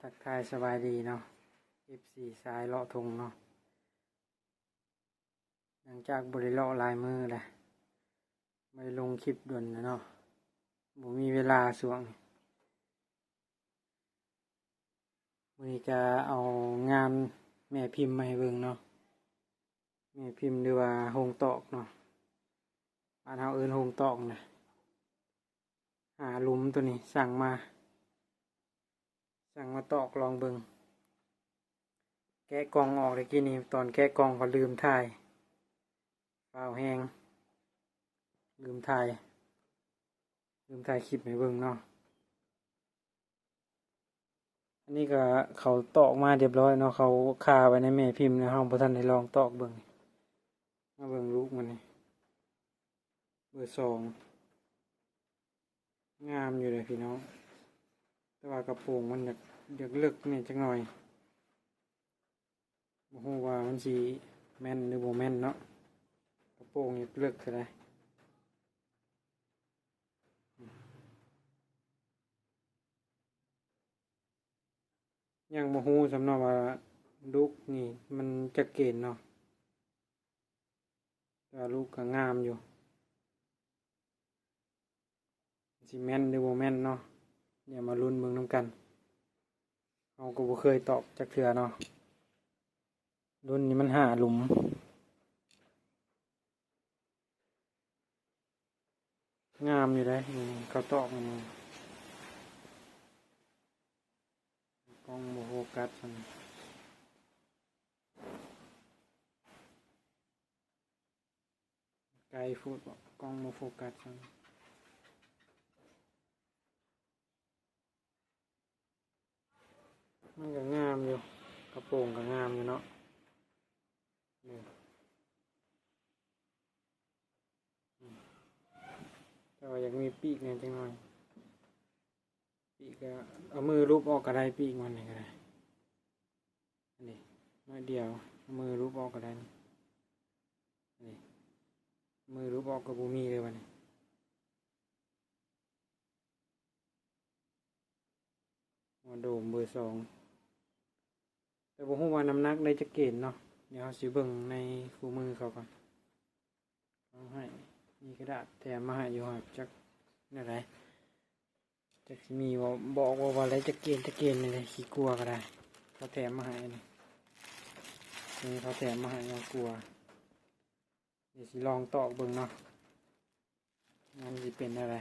ທັກທາຍສະບາຍດີເນາະ ເອັຟຊີ ສາຍເລາະທົ່ງເນາະ. ຫຼັງຈາກບໍ່ໄດ້ເລາະຫຼາຍມື້ແລ້ວ, ບໍ່ໄດ້ລົງຄລິບດົນແລ້ວເນາະ, ບໍ່ມີເວລາຊ່ວງນີ້. ມື້ນີ້ກະເອົາງານແມ່ພິມມາໃຫ້ເບິ່ງເນາະ, ແມ່ພິມ ຫຼືວ່າໂຮງຕອກເນາະ, ບ້ານເຮົາເອີ້ນໂຮງຕອກນະ. ຫາຫຼຸມໂຕນີ້ ສັ່ງມາ ສັ່ງມາຕອກລອງເບິ່ງ. ແກະກ່ອງອອກແຕ່ກີ້ນີ້, ຕອນແກະກ່ອງກໍລືມຖ່າຍ, ຟ້າວແຮງ, ລືມຖ່າຍ, ລືມຖ່າຍຄລິບໃຫ້ເບິ່ງເນາະ. ອັນນີ້ກໍເຂົາຕອກມາຮຽບຮ້ອຍເນາະ, ເຂົາຄາໄວ້ໃນແມ່ພິມແລ້ວ, ເຮົາບໍ່ທັນໄດ້ລອງຕອກເບິ່ງ. ມາເບິ່ງລູກມັນນີ້ ເບີສອງ ງາມຢູ່ເດ້ພີ່ນ້ອງ, ແຕ່ວ່າກະໂປງມັນຢາກ ຢາກເລິກແດ່ຈັກໜ່ອຍ. ບໍ່ຮູ້ວ່າມັນຊິແມ່ນຫຼືບໍ່ແມ່ນເນາະ, ກະໂປງຢາກເລິກເທົ່າໃດ. ຍັງບໍ່ຮູ້ສ່ຳເນາະວ່າລູກນີ້ມັນຈັກເກນເນາະ, ແຕ່ວ່າລູກກໍງາມຢູ່. ຊິແມ່ນຫຼືບໍ່ແມ່ນເນາະ, ດຽວມາລຸ້ນເບິ່ງນຳກັນ. ເຮົາກໍບໍ່ເຄີຍຕອກຈັກເທື່ອເນາະ. ລຸ້ນນີ້ມັນຫ້າຫຼຸມ. ງາມຢູ່ເດ້ ເຂົາຕອກນີ້. ກ້ອງບໍ່ໂຟກັສ. ໄກໂພດບໍ? ກ້ອງບໍ່ໂຟກັສ. ມັນກໍງາມຢູ່, ກະໂປງກໍງາມຢູ່ເນາະ. ນີ້ ແຕ່ວ່າຢາກມີປີກແດ່ຈັກໜ່ອຍ. ປີກກໍເອົາມືລູບອອກກໍໄດ້, ປີກມັນນີ້ກໍໄດ້. ອັນນີ້ໜ້ອຍດຽວ, ເອົາມືລູບອອກກໍໄດ້. ນີ້ ນີ້ ມືລູບອອກກໍບໍ່ມີເລີຍບັດນີ້. ຫົວໂດມເບີສອງ, ແຕ່ບໍ່ຮູ້ວ່ານ້ຳໜັກໄດ້ຈັກເກນເນາະ. ດຽວເຮົາຊິເບິ່ງໃນຄູ່ມືເຂົາກ່ອນ. ເອົາໃຫ້ ມີກະດາດແຖມມາໃຫ້ຢູ່, ຈັກແນວໃດ, ຈັກຊິມີບໍ່ ບອກວ່າ ວ່າໄດ້ຈັກເກນ ຈັກເກນນີ້ເດ້. ຂີ້ກົວກໍໄດ້, ເຂົາແຖມມາໃຫ້ນີ້, ນີ້ເຂົາແຖມມາໃຫ້ ເອົາກົວ. ດຽວຊິລອງຕອກເບິ່ງເນາະ, ມັນຊິເປັນແນວໃດ.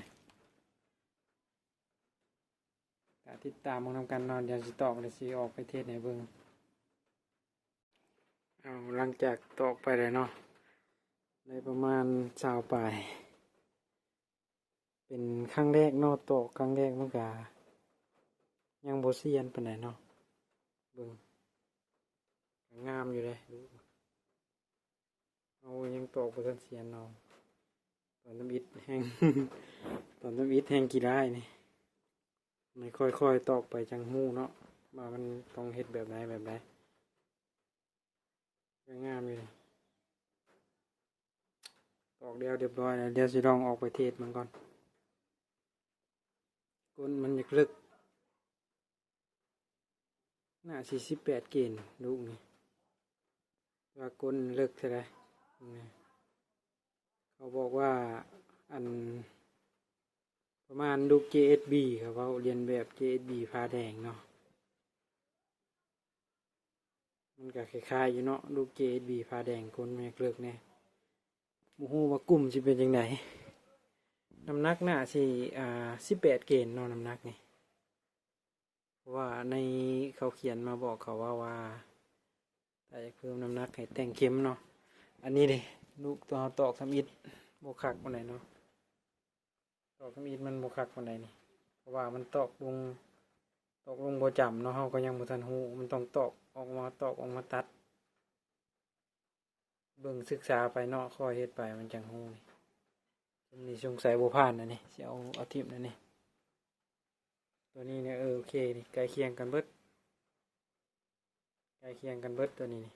ກະຕິດຕາມເບິ່ງນຳກັນເນາະ, ດຽວຊິຕອກ ດຽວຊິອອກໄປເທສໃຫ້ເບິ່ງ. ເອົາ ຫຼັງຈາກຕອກໄປແລ້ວເນາະ, ໄດ້ປະມານຊາວປາຍ, ເປັນຄັ້ງແລກເນາະ, ຕອກຄັ້ງແລກມັນກະຍັງບໍ່ຊຽນປານໃດເນາະ. ເບິ່ງ ງາມຢູ່ເດ້. ເຮົາຍັງຕອກບໍ່ທັນຊຽນເນາະ, ຕອນທຳອິດແຮ່ງ ຕອນທຳອິດແຮ່ງຂີ້ຮ້າຍນີ້. ໃຫ້ຄ່ອຍໆຕອກໄປຈັ່ງຮູ້ເນາະ ວ່າມັນຕ້ອງເຮັດແບບໃດແບບໃດ. ກໍງາມຢູ່ນີ້, ຕອກແລ້ວຮຽບຮ້ອຍແລ້ວ, ດຽວຊິລອງອອກໄປເທສມັນກ່ອນ. ກົ້ນມັນຢາກເລິກ. ໜ້າສີ່ສິບແປດເກນລູກນີ້, ວ່າກົ້ນເລິກເທົ່າໃດ. ເຂົາບອກວ່າ ອັນ ປະມານລູກ ເຈເອັສບີ ເຂົາເວົ້າລຽນແບບ ເຈເອັສບີ ຝາແດງເນາະ. ມັນກໍຄ້າຍໆຢູ່ເນາະ, ລູກ ເຈເອັສບີ ຝາແດງ ກົ້ນມັນຢາກເລິກແດ່. ບໍ່ຮູ້ວ່າກຸ່ມຊິເປັນຈັ່ງໃດ. ນ້ຳໜັກໜ້າຊິ ອ່າ ສິບແປດເກນເນາະ, ນ້ຳໜັກນີ້. ເພາະວ່າໃນເຂົາຂຽນມາບອກ ເຂົາເວົ້າວ່າ ຖ້າຢາກເພີ່ມນ້ຳໜັກໃຫ້ແຕ່ງເຂັມເນາະ. ອັນນີ້ເດ້ ລູກຕົວເຮົາຕອກທຳອິດບໍ່ຄັກປານໃດເນາະ, ຕອກທຳອິດມັນບໍ່ຄັກປານໃດນີ້, ເພາະວ່າມັນຕອກລົງ ຕອກລົງບໍ່ຈຳເນາະ, ເຮົາກໍຍັງບໍ່ທັນຮູ້, ມັນຕ້ອງຕອກອອກມາ ຕອກອອກມາຕັດ. ເບິ່ງສຶກສາໄປເນາະ, ຄ່ອຍເຮັດໄປມັນຈັ່ງຮູ້ນີ້. ນີ້ສົງໄສບໍ່ຜ່ານນະນີ້, ຊິເອົາ ເອົາຖິ້ມນະນີ້. ຕົວນີ້ນີ້ ເອີ ໂອເຄນີ້ ໃກ້ຄຽງກັນເບິດ, ໃກ້ຄຽງກັນເບິດຕົວນີ້ນີ້.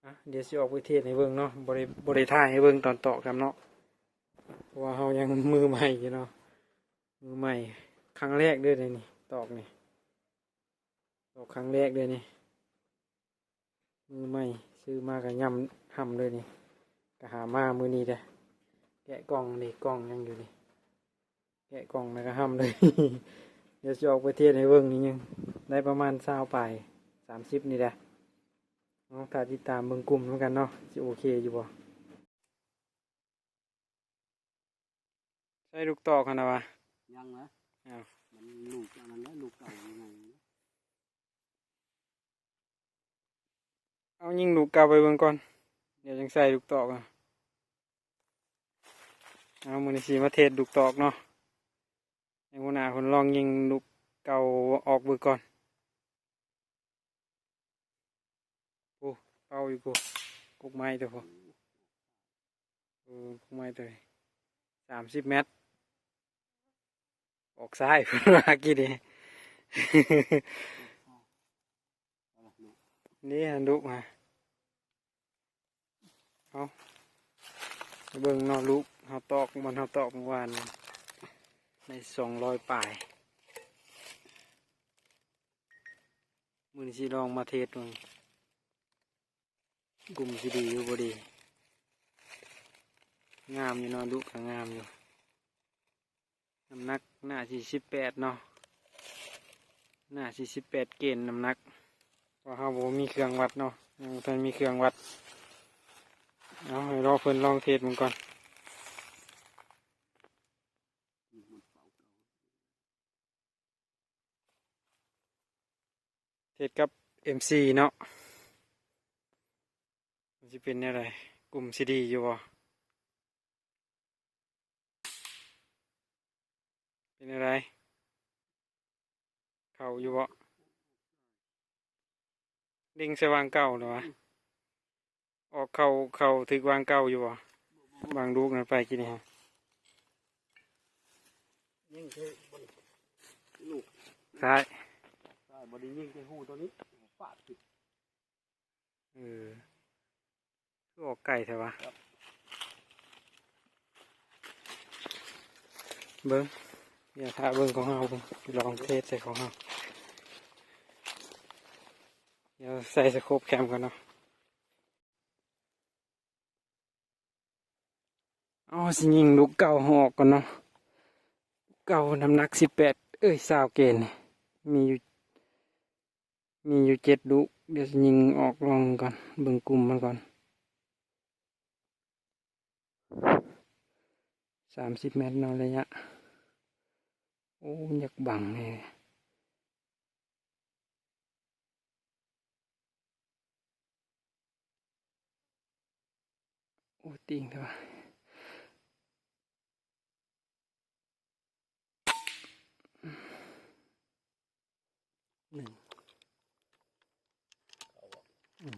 ອ່ະ ດຽວຊິອອກໄປເທສໃຫ້ເບິ່ງເນາະ, ບໍ່ໄດ້ ບໍ່ໄດ້ຖ່າຍໃຫ້ເບິ່ງຕອນຕອກຊ້ຳເນາະ, ເພາະວ່າເຮົາຍັງມືໃໝ່ຢູ່ເນາະ, ມືໃໝ່ ຄັ້ງແລກເດີ້ ນີ້ ຕອກນີ້. ອກຄັ້ງແລກເລີຍນີ້ ມືໃໝ່ ຊື້ມາກະຫຍ້ຳຫ້ຳເລີຍນີ້ ກະຫາມາມື້ນີ້ແດ່. ແກະກ່ອງນີ້ ກ່ອງຍັງຢູ່ນີ້ ແກະກ່ອງແລ້ວກະຫ້ຳເລີຍ. ດຽວຊິອອກໄປທຽດໃຫ້ເບິ່ງນີ້ ຍັງໄດ້ປະມານຊາວປາຍ ສາມສິບນີ້ແຫຼະ. ເຮົາຖ້າຕິດຕາມເບິ່ງກຸ່ມນຳກັນເນາະ ຊິໂອເຄຢູ່ບໍ່? ໃສ່ລູກຕອກຫັ້ນນະວະ? ຍັງນະ. ອ້າວ ມັນລູກອັນນັ້ນແຫຼະ ລູກເກົ່າຍັງ. ເອົາຍິງລູກເກົ່າໄປເບິ່ງກ່ອນ ດຽວຈັ່ງໃສ່ລູກຕອກ. ເອົາ ມື້ນີ້ຊິມາເທສລູກຕອກເນາະ ໃຫ້ຫົວໜ້າເພິ່ນລອງຍິງລູກເກົ່າອອກເບິ່ງກ່ອນ. ໂອ້ ເປົ່າຢູ່ພຸ້ນ ກົກໄມ້ຕົວພຸ້ນ. ໂອ້ ກົກໄມ້ຕົວນີ້ ສາມສິບແມັດ ອອກຊ້າຍ ເພິ່ນວ່າກີ້ນີ້. ນີ້ຫັ້ນລູກຫາ ເອົາ ໄປເບິ່ງເນາະ ລູກເຮົາຕອກ ມັນເຮົາຕອກມື້ວານ ໄດ້ສອງຮ້ອຍປາຍ. ມື້ນີ້ຊິລອງມາເທສເບິ່ງ ກຸ່ມຊິດີຢູ່ບໍ່ດີ. ງາມຢູ່ເນາະ ດຸກະງາມຢູ່. ນ້ຳໜັກໜ້າຊິສິບແປດເນາະ ໜ້າຊິສິບແປດເກນນ້ຳໜັກ ເພາະເຮົາບໍ່ມີເຄື່ອງວັດເນາະ ຍັງບໍ່ທັນມີເຄື່ອງວັດ. ເອົາ ໃຫ້ລໍເພິ່ນລອງເທສເບິ່ງກ່ອນ. ເທດກັບເອັມຊີເນາະ ມັນຊິເປັນແນວໃດ? ກຸ່ມຊິດີຢູ່ບໍ່? ເປັນແນວໃດ? ເຂົ້າຢູ່ບໍ່? ເລັງໃສ່ວາງເກົ່າແລ້ວຫວາ? ອອກເຂົ້າ ເຂົ້າຖືກວາງເກົ່າຢູ່ບໍ່? ວາງລູກນັ້ນໄປກີ້ນີ້ຫະ ຍິງໃສ່ບ່ອນລູກຊ້າຍ ຊ້າຍ ບໍ່ໄດ້ຍິງໃສ່ຮູໂຕນີ້ ຟາດຂຶ້ນ. ເອີ ຄືອອກໄກແທ້ວະ? ເບິ່ງ ດຽວຖ້າເບິ່ງຂອງເຮົາເບິ່ງ ລອງເທສໃສ່ຂອງເຮົາ. ດຽວໃສ່ສະໂຄບແຄມກ່ອນເນາະ. ເອົາ ຊິຍິງລູກເກົ່າເຮົາອອກກ່ອນເນາະ. ເກົ່ານ້ຳໜັກສິບແປດ ເອີຍ ຊາວເກນ ມີຢູ່ ມີຢູ່ເຈັດລູກ. ດຽວຊິຍິງອອກລອງກ່ອນ ເບິ່ງກຸ່ມມັນກ່ອນ. ສາມສິບແມັດເນາະ ໄລຍະ. ໂອ້ ມັນຢາກບັງແທ້. ໂອ້ ຕີງແທ້ວະ. ໜຶ່ງ ອືມ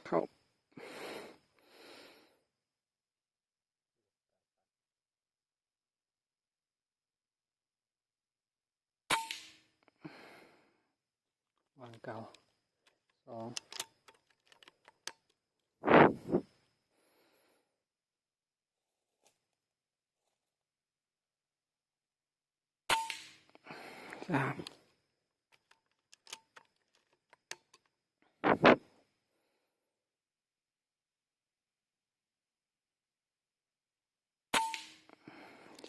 ເຂົ້າ. ວາງເກົ່າ ສອງ ສາມ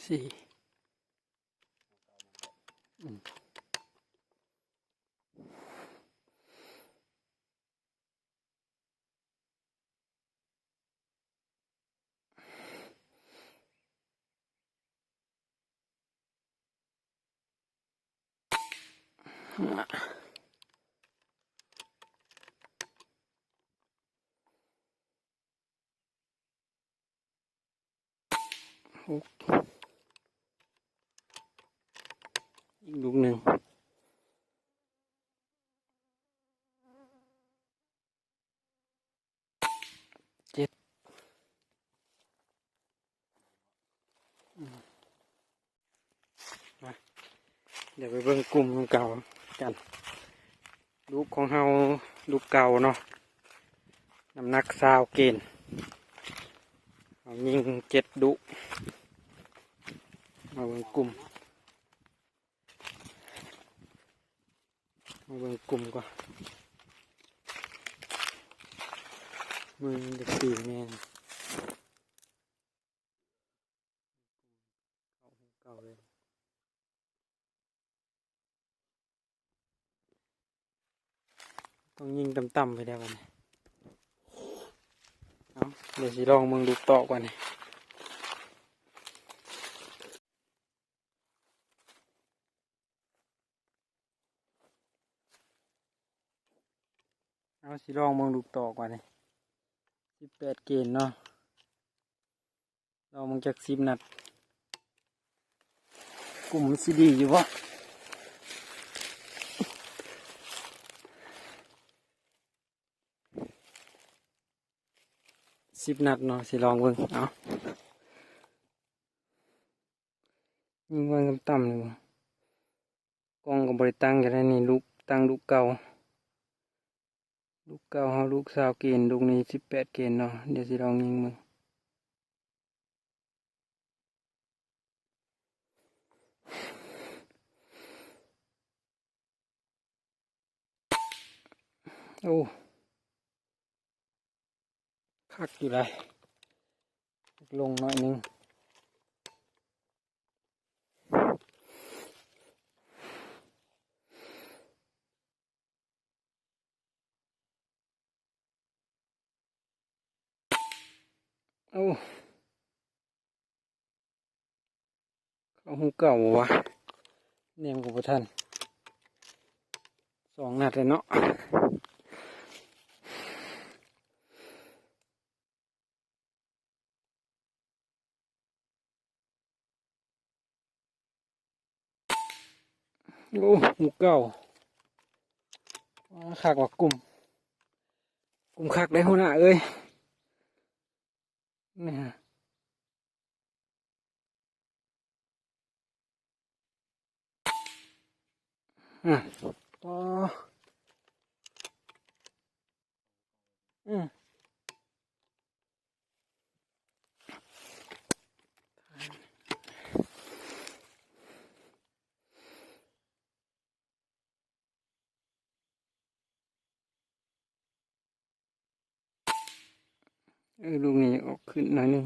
ສີ່ ອືມ ຫ້າ ຫົກ ອີກລູກໜຶ່ງ. ເຈັດ ອືມ ມາ ດຽວໄປເບິ່ງກຸ່ມເກົ່າກັນ. ລູກຂອງເຮົາ ລູກເກົ່າເນາະ ນ້ຳໜັກຊາວເກນ ເຮົາຍິງເຈັດລູກ. ມາເບິ່ງກຸ່ມ. ມາເບິ່ງກຸ່ມກ່ອນ ເບິ່ງຈັກປີແມ່ນ ເກົ່າເລີຍ. ຕ້ອງຍິງຕ່ຳໆໄປແລ້ວບັດນີ້. ເອົາ ດຽວຊິລອງເບິ່ງລູກຕໍ່ກ່ອນນີ້. ເອົາ ຊິລອງເບິ່ງລູກຕໍ່ກ່ອນນີ້. ສິບແປດເກນເນາະ. ລອງເບິ່ງຈັກສິບນັດ ກຸ່ມມັນຊິດີຢູ່ບໍ່? ສິບນັດເນາະ ຊິລອງເບິ່ງ. ເອົາ ຍິງເບິ່ງຕ່ຳໆ ນີ້ບໍ່? ກ້ອງກໍບໍ່ໄດ້ຕັ້ງຢູ່ໃນນີ້ ລູກ ຕັ້ງລູກເກົ່າ. ລູກເກົ່າເຮົາ ລູກຊາວເກນ ລູກນີ້ສິບແປດເກນເນາະ. ດຽວຊິລອງຍິງເບິ່ງ. ໂອ້ ຄັກຢູ່ໃດ໋ ລົງໜ້ອຍໜຶ່ງ. ໂອ້ ເຂົ້າຮູເກົ່າບໍ່ວະ? ແນມກໍບໍ່ທັນ ສອງນັດແລ້ວເນາະ. ໂອ້ ຮູເກົ່າ. ຄັກວ່າກຸ່ມ ກຸ່ມຄັກໄດ໋ຫົວໜ້າເອີຍ ນີ້ຮະ. ອາ ອໍ ອືມ ເອີ ລູກນີ້ອອກຂຶ້ນໜ້ອຍໜຶ່ງ.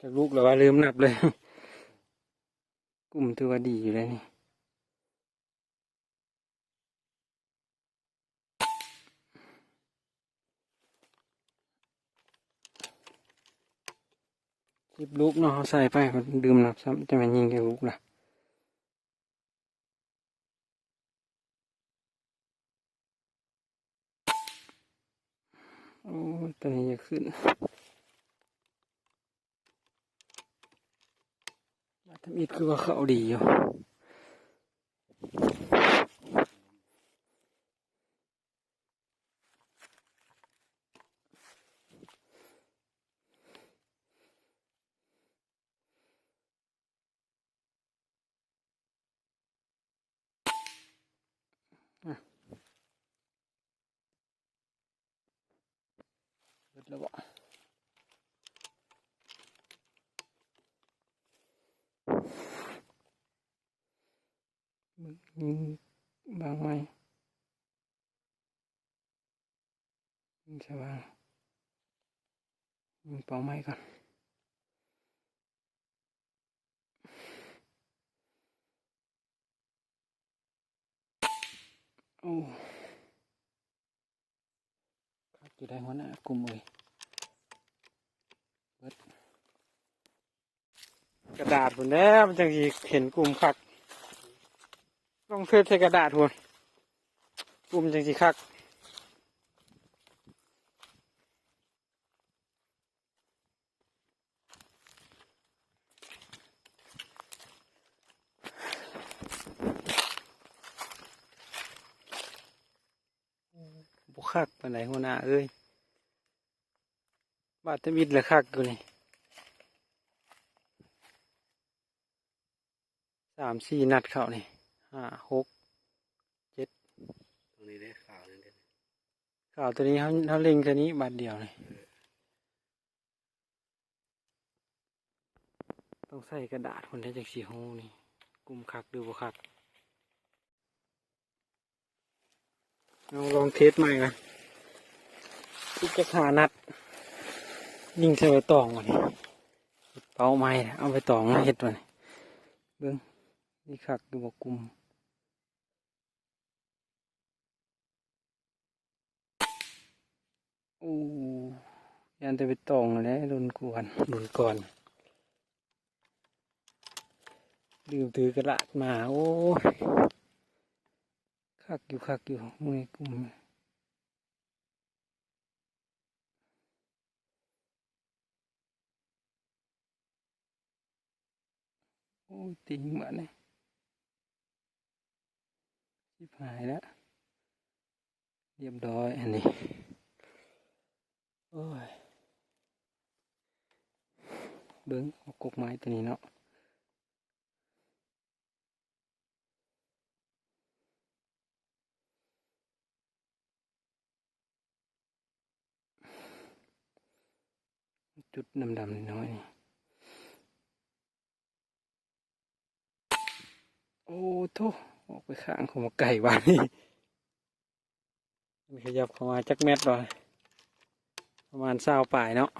ຈັກລູກແລ້ວວະ ລືມນັບເລີຍ. ກຸ່ມຖືວ່າດີຢູ່ເດ້ນີ້. ສິບລູກເນາະ ເຮົາໃສ່ໄປ ລືມນັບຊ້ຳ ຈະແມ່ນຍິງຈັກລູກລະ. ໂອ້ຍ ຕົວນີ້ຢາກຂຶ້ນ ບາດທຳອິດຄືວ່າເຂົ້າດີຢູ່. ອະ ເບິດແລ້ວບໍ? ບາງໄມ້ ສະຫວ່າງ ຍິງເປົ້າໄມ້ກ່ອນ. ໂອ້ ຄັກຢູ່ໄດ໋ຫົວໜ້າກຸ່ມເອີຍ. ເບິດ ກະດາດພຸ້ນແຫຼະ ມັນຈັ່ງຊິເຫັນກຸ່ມຄັກ. ຕ້ອງເທໃສ່ກະດາດພຸ້ນ ກຸ່ມຈັ່ງຊິຄັກ. ບໍ່ຄັກປານໃດຫົວໜ້າເອີຍ. ບາດທຳອິດລະຄັກຢູ່ນີ້. ສາມສີ່ນັດເຂົ້ານີ້ ຫ້າ ຫົກ ເຈັດ ຕົງນີ້ເດ້ ຂາວນີ້ເດ້ ຂາວຕົວນີ້ເຮົາ ເຮົາເລັງແຕ່ນີ້ບາດດຽວນີ້ ເອີ ຕ້ອງໃສ່ກະດາດພຸ້ນແຫຼະ ຈັ່ງຊິຮູ້ນີ້ ກຸມຄັກຫຼືບໍ່ຄັກ. ເອົາລອງເທສໃໝ່ກ່ອນ ອີກຈັກຫ້ານັດ ຍິງໃສ່ໃບຕອງກ່ອນນີ້ ເອົາໃໝ່ ເອົາໃບຕອງມາເຮັດກ່ອນນີ້ ເບິ່ງ ມີຄັກຢູ່ບໍ່ ກຸມ. ໂອ້ ຢ້ານແຕ່ໃບຕອງແຫຼະ ລຸ້ນກ່ອນ ລຸ້ນກ່ອນ ລືມຖືກະດາດມາ ໂອ້ຍ ຄັກຢູ່ ຄັກຢູ່ ມື້ນີ້ກຸມ. ໂອ້ຍ ຕິງບາດນີ້ ຊິບຫາຍແລ້ວ ລຽບຮ້ອຍອັນນີ້ ໂອ້ຍ ເບິ່ງເອົາກົກໄມ້ຕົວນີ້ເນາະ. ຈຸດດຳໆນ້ອຍໆ ໂອ້ໂທ້ ອອກໄປຂ້າງເຂົ້າມາໄກບາດນີ້ ມັນຂະຫຍັບເຂົ້າມາຈັກແມັດວະ ປະມານຊາວປາຍເນາະ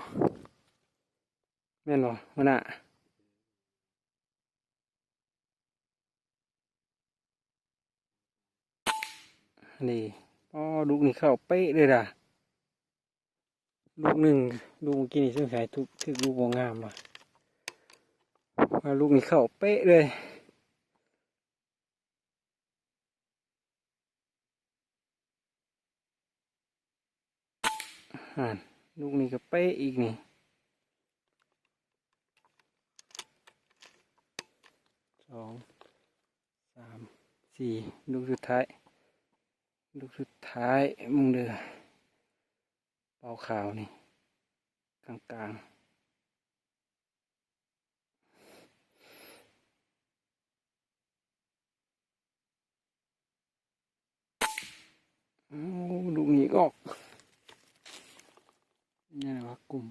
ແມ່ນບໍ່ຫົວໜ້າ? ນີ້ ອໍ ລູກນີ້ເຂົ້າເປະເລີຍດາ ລູກໜຶ່ງ ລູກເມື່ອກີ້ນີ້ສົງໄສຖືກ ຖືກລູກບໍ່ງາມວ່າ ວ່າລູກນີ້ເຂົ້າເປະເລີຍ. ຫັ້ນ ລູກນີ້ກໍເປະອີກນີ້ ສອງ ສາມ ສີ່ ລູກສຸດທ້າຍ ລູກສຸດທ້າຍ ເບິ່ງເດີ ເປົ້າຂາວນີ້ ກາງໆ. ໂອ້ ລູກນີ້ອອກ ນີ້ນະວ່າກຸມ